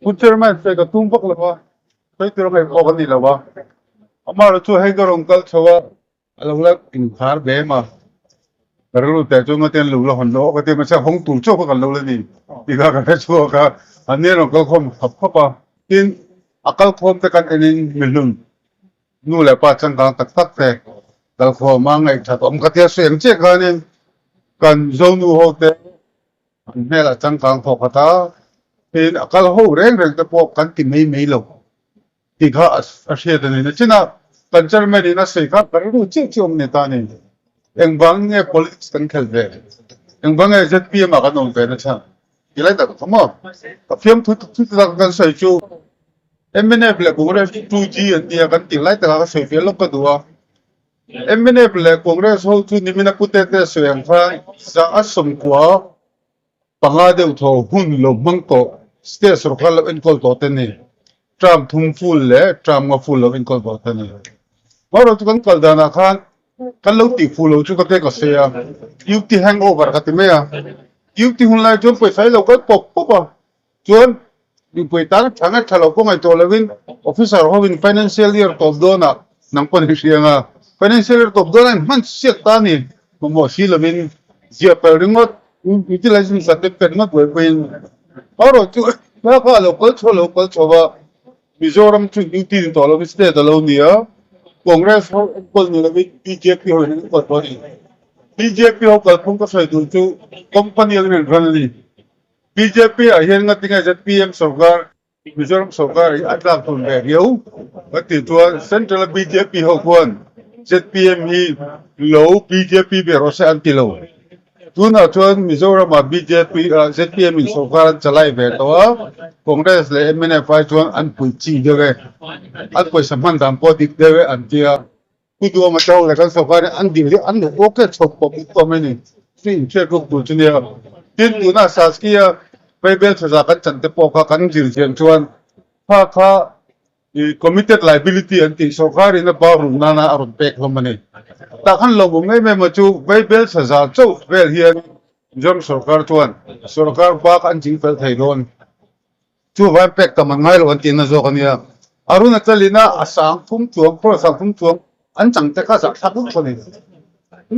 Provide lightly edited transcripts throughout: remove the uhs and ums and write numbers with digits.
Pu Chairman sawi ka tum vak lo a, sawi tur a ngaih pawh ka ni lo a. Amaherawhchu chu hei ka rawn kal chho a, a lo la inkhar ve em a. Ka rilru teh chu ngatin an lo la hawn lo awk a ti a, mahse hawng tur chauh kha kan lo la ni tih kha ka hre chhuak a, an ni an rawn kal khawm khap khap a. Tin, a kal khawm te kan enin mihlun nu leh pa changkang tak tak te kal khawm a ngaihthat awm ka tia sawi ang chiah khanin kan Zonu ho te An hmelah changkang thawk khat a, tin a kal ho reng reng te pawh kan ti mai mai lo tih kha a hriat a ni. Nachinah kan chairman in a sawi kha ka rilru chiah chiah awm a ni ta a ni. Engvang nge politics kan khelh ve? Engvang nge zpm ah kan awm ve nachhan? Ti lai tak kha maw? Ka fiamthu thu tak kan sawi chu mnf leh Congress chu 2G an nia kan tih lai takah ka sawi ve lawk ka duh a. Mnf leh Congress ho chu nimina pute te sawi ang khan 195 deuh thaw hun lo hmang tawh state sorkar lo enkawl tawh te ni. Term thum full leh term nga full lo enkawl tawh te ni. Hmarawh chu kan kal danah khan kan lo tih fuh lo chu ka te ka sawi a, duty hangover ka ti mai a. Duty hun lai chuan pawisa hi lo kal pawp pawp a. Chuan mipui tan tha nge tha lo pawh ngaihtuah lovin officer hovin financial year tawp dawnah nang pawn i hria anga financial year tawp dawnah in hman chhiat ta a ni mamawh si lovin ziah pel ringawt utilization certificate ringawt buaipuiin erawh chu thla kha a lo kal chho lo kal chho va Mizoram chu duty ni tawh lovin state a lo ni a Congress ho enkawl ni lovin bjp ho in an enkawl tawh a ni bjp ho kalphung ka sawi duh chu company angin an run a ni. Bjp ah hian ngatinge zpm sorkar Mizoram sorkar hi a tlak thun ve riau ka tih chuan Central a bjp ho khuan zpm hi lo bjp ve rawh se an ti lo. Tunah chuan Mizoram ah bjp ah zpm in sorkar an chalai ve tawh a, Congress leh mnf ai chuan an pui chi deuh e, an pawisa hman dan pawh dik deuh e an ti a. Pu Duama Chau leh kan sorkar hi an dil hi an lo awk e chho pawp pawp mai ni. Chu inhriat ruk tur chu nia. Tin, tuna Saskia Vaibel thaza kan chan te pawh kha kan zir chian chuan kha kha i committed liability an tih sorkar in a bau ruk nana a rawn pek hlawm a ni. Tah khan lo awm em em a chu Vaibel thaza chauh vel hian Mizoram sorkar chuan sorkar bak an ching fel thei dawn. Chu vai pek tam an ngai lo an tihna zawk a nia. Arunachal ina a sang thum chuang, khawl sang thum chuang an chang te kha zah thlak lutuk a ni.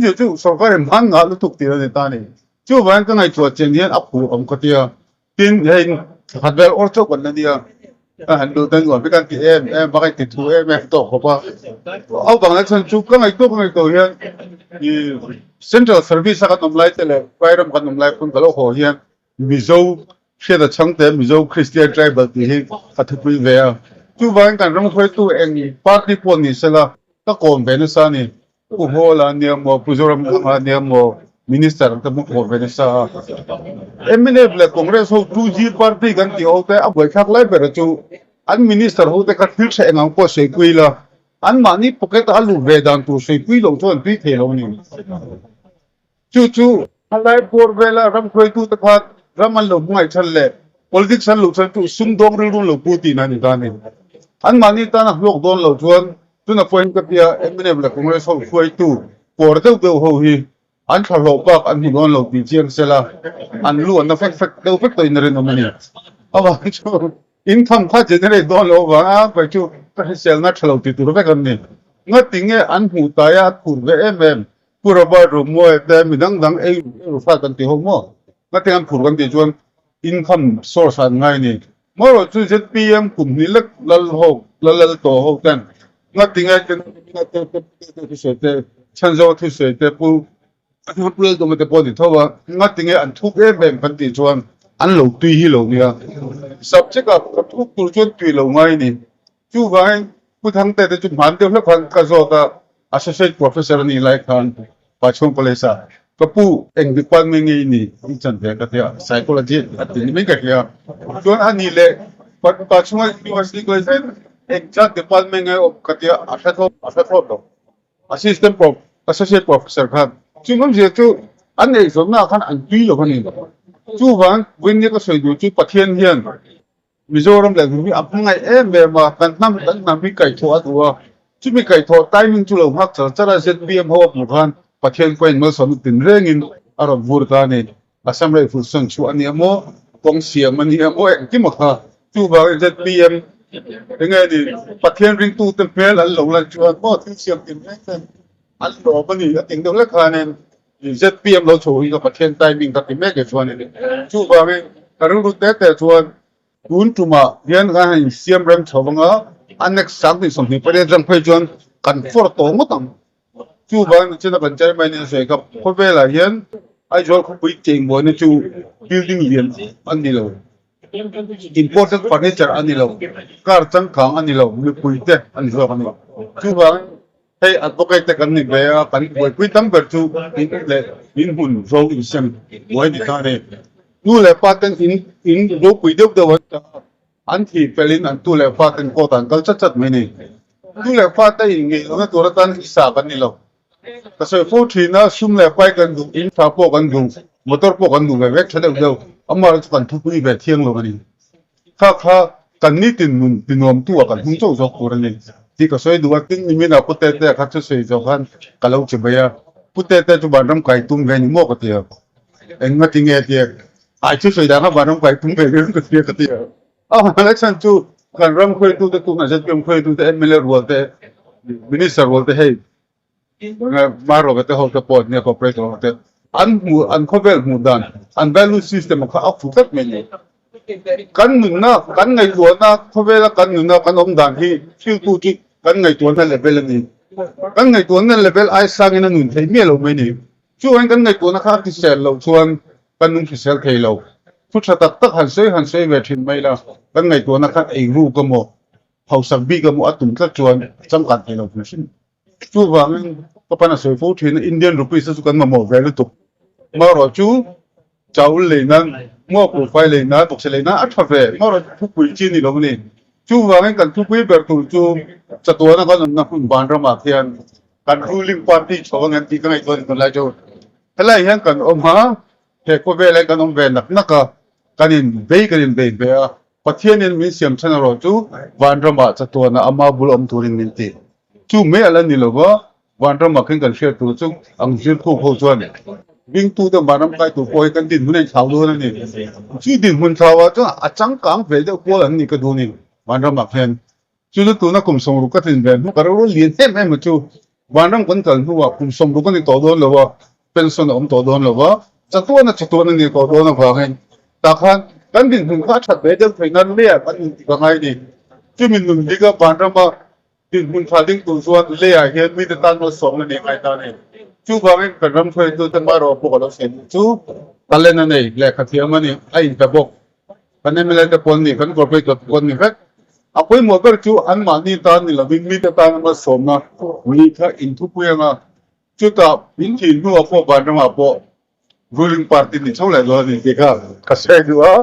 Chu chu sorkar in hman ngah lutuk tih a ni ta a ni. Chu vaiin ka ngaihtuah chian hian a phur awm ka tia. Tin, hei khat vel awr chauh kan la nia. Ka han lut a nuam hi kan ti em em a, ka inti thu em em tawh khawp a. Au vang chhan chu ka ngaihtuah ka ngaihtuah hian i Central Service a kan awm lai te leh Vairam kan awm lai pawn ka lo haw hian Mizo hriat a chhangte Mizo Christian Tribal tih hi ka thupui ve a. Chuvangin kan ram hruaitu eng party pawh ni sela ka kawm ve nasa a ni. Pu Hawla a nia maw, Pu Zoramthanga a nia maw, Minister ang te pawh kawm ve nasa a. Mnf leh Congress ho 2G party kan tih ho te a buaithlak lai ber chu an Minister ho te kha thil hreh eng ang pawh sawi ila anmahni pocket a luh ve dan tur sawi loh chuan an tui thei lo a ni. Chu chu a lai puar vela ram hruaitute khan ram an lo hmangaih than leh politics an luh than chu sumdawng rilru lo pu tihna a ni ta a ni. Anmahni tana hlawk dawn lo chuan tuna pawhin ka tia mnf leh Congress ho hruaitu puar deuh deuh ho hi an thla hlawh bak an hmu dawn lo tih chiang sela an lu an na fek fek deuh vek tawhin a rinawm a ni. Avang chu income kha generate dawn loh avanga kei chu ka hriselna tha lo tih tur vek an ni. Ngatinge an hmuh taia a thur ve em em Pu Robert Romuai te mi dang dang ei ru hrat an ti ho maw? Ngatinge an phur kan tih chuan income source an ngai ni. Marawh chu zpm kum hnih lek lal ho lal lal tawh ho ten ngatinge te te te te thusawi te Chhanzo thusawi te Pu Pu Lalduhma te pawh an ti tho a ngatinge an thuk em em kan tih chuan an lo tui hi lo nia. Subject ah ka thuk tur chuan tui lo ngai ni. Chuvangin Pu Thangte te chu hman deuh hlek khan ka zawt a, Associate Professor a nih lai khan Pachhung College ah ka pu eng department nge i nih i chan ve ka ti a, Psychology a ti ni mai ka hria. Chuan a nih leh Pachhunga University College hian eng zat department nge awm ka ti a, a hre thlawt a hre thlawt lo. Assistant Prof, Associate Professor khan chu nawmzia chu an eizawnna ah khan an tui lo a ni. Chuvang vawiin nia ka sawi duh chu Pathian hian Mizoram leh Hming hi a hmangaih em em a, kan hnam kan hnam hi kaihthawh a duh a. Chumi kaihthawh timing chu lo nghak char char a, zpm ho a hmuh khan Pathian pawhin malsawmna tinrengin a rawn vur ta a ni. Assam Rifles sawn chhuah a ni a maw, kawng siam a ni a maw engkim a kha. Chuvangin zpm enge ni Pathian ringtute hmel an lo lan chuan maw thil siam tinreng ten an lawm a ni a ting deuh hlek khanin zpm lo chho hi ka Pathian timing ka ti mek e chuan a ni. Chuvangin ka rilru te te chuan Tun tumah hian kan han insiam rem chho vang a, a next 2028 atang phei chuan kan fawr tawh ngawt ang. Chuvangin china kan chairman in a sawi kha khawvelah hian Aizawl khawpui chengbuaina chu building lian a ni lo, imported furniture a ni lo, car changkang a ni lo, mipui te a ni zawk a ni. Chuvangin hei advocate te kan ni ve a, kan buaipui tam ber chu in leh in hmun zo insem buai ni ta a ni. Nu leh pa ten in in ropui deuh deuh an ta a, an thih fel in an tu leh fa ten court ah an kal chat chat mai ni. Nu leh fa te in ngeih lohna tur atan i sa kan ni lo. Ka sawi fo thin a, sum leh pai kan duh, in tha pawh kan duh, motor pawh kan duh ve vek tha deuh deuh, amaherawhchu kan thupui ve thiang lo a ni. Kha kha kan nitin nun tinuamtu ah kan hmung chauh zawk tur a ni tih ka sawi duh a, tin nimin ah Pu Tete kha chu sawi zawh khan ka lo che mai a, Pu Tete chu vanram kai tum ve ni maw ka ti a, engma ti nge tia ai chu sawi dan kha vanram kai tum ve viau ka tia ka ti a, a election chu kan ram hruaitute tunah zpm hruaitute mla rual te minister rual te hei Marawh te ho te pawh nia corporator ho te an hmuh an khawvel hmuh dan an value system kha a fu tlat mai ni. Kan nunna kan ngaihtuahna khawvela kan nunna kan awm dan hi thiltu chu kan ngaihtuahna level a ni. Kan ngaihtuahna level ai sangin a nun theih miah lo mai ni. Chuan kan ngaihtuahna kha a hrisel loh chuan kan nung hrisel thei lo. Thu tha tak tak han sawi han sawi ve thin mai la kan ngaihtuahna khan ei ruk emaw hausak bik emaw a tum tlat chuan a changkan thei lo hrim hrim. Chuvangin ka pan a sawi fo thin a, Indian rupees te chu kan mamawh ve lutuk. Marawh chu chaul lei nan, ngaw buhfai lei nan, vawkse lei nan a tha ve. Marawh chu thupui chi a ni lo a ni. Chuvangin kan thupui ber tur chu chatuana kan awmna hmun vanramah khian kan ruling party chho ang em tih ka ngaihtuah a ni tunlai chu. Helai hian kan awm a, he khawvel hian kan awm ve nak nak a, kan inbei kan inbei ve a. Pathianin min siam chhan erawh chu vanramah chatuana ama bul awm turin min ti. Chu mai a la ni lova, vanramah khin kan hriat tur chu ang zirkhuk ho chuan ringtute vanram kai tur pawh hi kan dinhmun a inthlau dawn a ni. Chu dinhmun thlauah chuan a changkang ve deuh kual an nih ka duh a ni vanramah khian. Chu chu tuna kum 60 ka tlin ve hnu ka rilru lian em em a chu vanram kan kal hnuah kum 60 a ni tawh dawn lo a, pension a awm tawh dawn lo a, chatuan a chatuan a ni tawh dawn avangin tah khan kan dinhmun kha a that ve deuh theih nan leiah kan nun tik a ngai a ni. Chumi nun bika vanrama dinhmun tha ding tur chuan leiah hian mite tan malsawmna nih ngai ta a ni. Chuvangin kan ram hruaitute hmarawh pawh ka lo sawi duh chu talent a nei, lehkha thiam a ni, a inpe bawk. Kan mla te pawn ni, kan corporate te pawn ni vek. A pawimawh ber chu anmahni tan ni lovin mite tan malsawmna ni kha inthupui anga chutah min thih hnuah pawh vanramah pawh ruling party ni chho leh dawn a ni tih kha ka sawi duh a.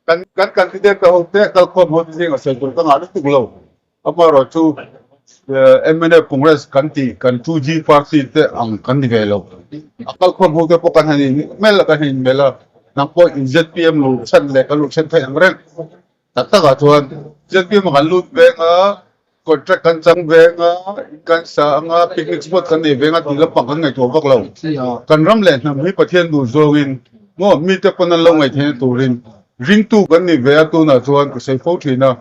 Kan kan candidate te ho te kalkhawm ho te zingah sawi tur ka ngah lutuk lo. Amaherawhchu mnf Congress kan tih kan 2G party te ang kan ni ve lo. A kalkhawm ho te pawh kan han in melh a kan han in melh a, nang pawh in zpm lu chhan leh kan lu chhan theih ang reng. Tak takah chuan zpm ah kan lut veng a, contract kan chang veng a, in kan sa ang a, picnic spot kan nei veng a tih lampang kan ngaihtuah vak lo. Kan ram leh hnam hi Pathian duh zawngin maw mite pawn an lo ngaihtheihna turin Ringtu kan ni ve a, tunah chuan ka sawi fo thin a,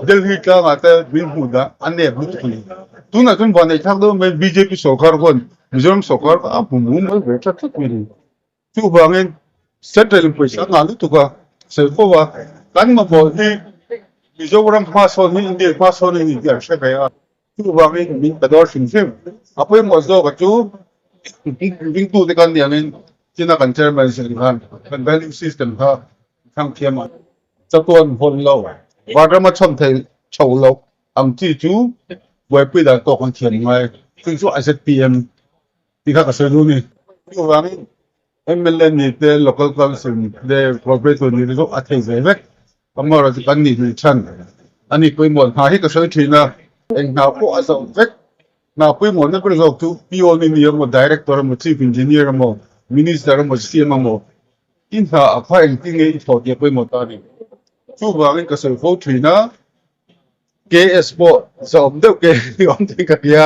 Delhi tlangah te min hmuh dah a nep lutuk a ni. Tunah chuan vanneih thlak deuh mai bjp sorkar khuan Mizoram sorkar kha a hmu mumal ve tlat tlat mai a ni. Chuvangin Central in pawisa ngah lutuk a sawi fo a, kan mamawh hi Mizoram hmasawn hi India hmasawn a ni tih an hre ve a, chuvangin min pe dawn hrim hrim. A pawimawh zawk a chu ringtute kan nih angin China kan chairman sin khan kan value system kha thlang thiam a, chatuan hawn lo, vanrama chhawn thei chho lo ang chi chu buaipui dan tawk an thiam ngai. Chu chu a zpm tih kha ka sawi duh a ni. Chuvangin mla ni te, local council ni te, corporator ni te chu a thei ve vek. Amaherawhchu kan nih hnih chhan a ni pawimawh hna hi ka sawi thin a, eng hna pawh a zawh vek. Hna pawimawhna ber zawk chu PO ni ni emaw, Director emaw, Chief Engineer emaw, Minister emaw, CM emaw i hna a kha engtin nge i thawh tih a pawimawh ta a ni. Chuvangin ka sawi fo thin a. KS pawh zawm deuh ke ni awm thei ka tia,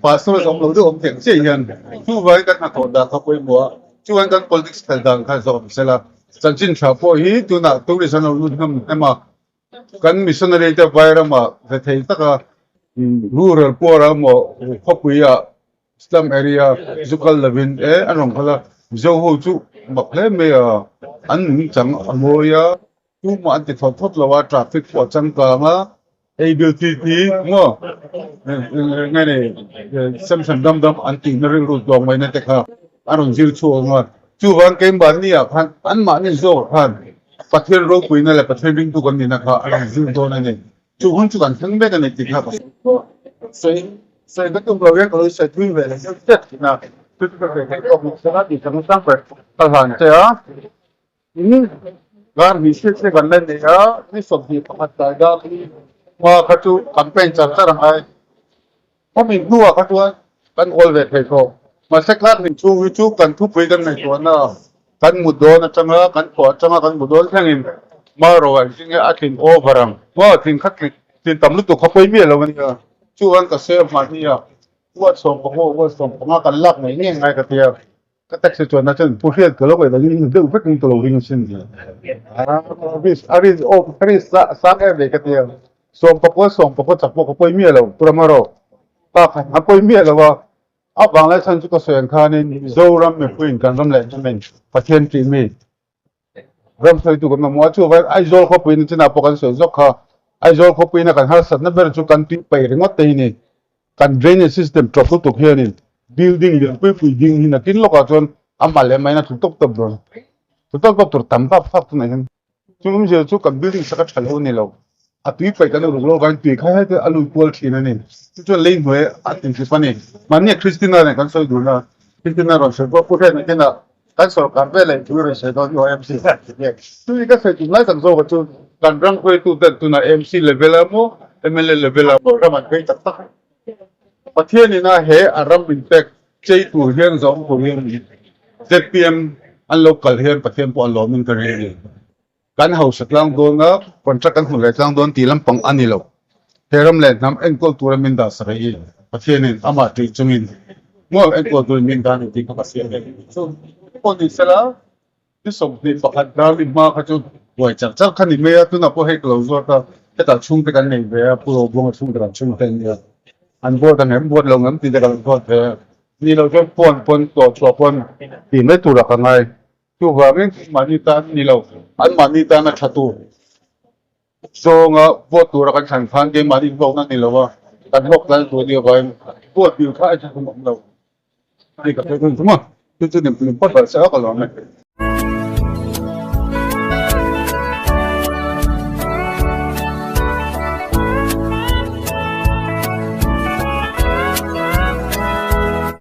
pastor zawm lo deuh awm thei ang chiah hian chuvangin kan hnathawh dan kha pawimawh a, chuvangin kan politics kal dan kha zawm sela chanchin tha pawh hi tunah tourist an lo lut hnem hnem a, kan missionary te vairamah ve thei taka rural poor a emaw khawpuiah Slum area zu kal lovin e an rawn kal a, Mizo ho chu mak hle mai a, an nungchang a mawi a, tumah an ti thawt thawt lo a, traffic pawh a changkang a, ei bil ti ti maw nge ni sem sem dam dam an tihna rilru tlawng mai na te kha a rawn zir chhuak ang a, chuvang keimahni ah khan anmahni zawk khan Pathian ropuina leh Pathian ringtu kan nihna kha a rawn zir dawn a ni. Chu hun chu kan thleng mek a ni tih kha ka sawi sawi ka tum lo hian ka lo sawi thui ve leh deuh tep thin a, chu chu ka sawi theih tawk ni sela tih chang chang ber ka hlan che a, in kar hnih hriat te kan la nei a, ni 21 tlai dar hi hma kha chu campaign char char a ngai. Khawmi hnuah kha chuan kan awl ve thei tawh. Mahse kar hnih chhung hi chu kan thupui kan ngaihtuahna kan mut dawn atanga kan thawh atanga kan mut dawn thlengin Maro ah engtin nge a tlin over ang maw tlin kha tlin tlin tam lutuk kha pawi miah lo a nia. Chuan ka save mahnia uat 15 uat 15 kan lak ngei ngei ngai ka tia. Ka taxi chuanna chuan pu hriat ka lo ngaih dangin in deuh vek in ka lo ring asin. A rin awm a rin sang em mai ka tia. 11 11 chak pawh ka pawi miah lo pu Ramaro pa kha a pawi miah lo a. A vanglai chhan chu ka sawi ang khanin Mizoram mipuiin kan ram leh hnamin Pathian tih mi ram hruaitu kan mamawh a, chuvangin Aizawl khawpuiin chinah pawh kan sawi zawk kha, Aizawl khawpuiin a kan harsatna ber chu kan tui paih ringawt te hi ni. Kan drainage system tawp lutuk hianin building lian pui pui ding hi nakin lawkah chuan amah leh amahin a tlu tawp tawp dawn. Tlu tawp tawp tur tam vak vak tunah hian. Chu awmzia chu kan building sak a tha lo a ni lo. A tui paih kan uluk lo avangin tui kha heti a lut kual thin a ni. Chu chuan lei hnuai a tintlip a ni. Mahni Christina nen kan sawi dun a, Christina rawn sawi pawh Pu Hriat nakinah Kan sorkar vel ah tui rawn sawi dawn hi aw MC a ti mek. Tui ka sawi tum lai tak zawk ah chu kan ram hruaitu ten tunah MC level ah maw mla level ah maw ram an vei tak tak. Pathian in a he a ram min pek chei tur hian zawng tur hian zpm an lo kal hian Pathian pawh a lawm in ka ring a ni. Kan hausa tlang dawn a, contract kan hmu leh tlang dawn tih lampang a ni lo. He ram leh hnam enkawl tura min dah sak hi Pathianin amah tih chungin hmuam enkawl turin min dah a ni tih kha ka hria ve. Chu pawh ni sela, ni 21 dar ni hma kha chu buai char char kha ni mai a, tunah pawh hei ka lo zawt a, hetah chhungte kan nei ve a, Pu Robuanga chhungte kan chhungte an nia, an vote ang em, vote lo ang em tih te ka lo zawt ve a, ni lo chuan phone pawn tawh chhuah pawn tih mai turah ka ngai. Chuvangin mahni tan ni lo, anmahni tana tha tur zawnga vote tura kan thlan khan keimahni hlawkna ni lo a, kan hlawk tlan tur nia vangin vote dil kha a tha thum awm lo. Hei ka sawi thung thung a, chu chu nim phawt balh se a ka lawm e.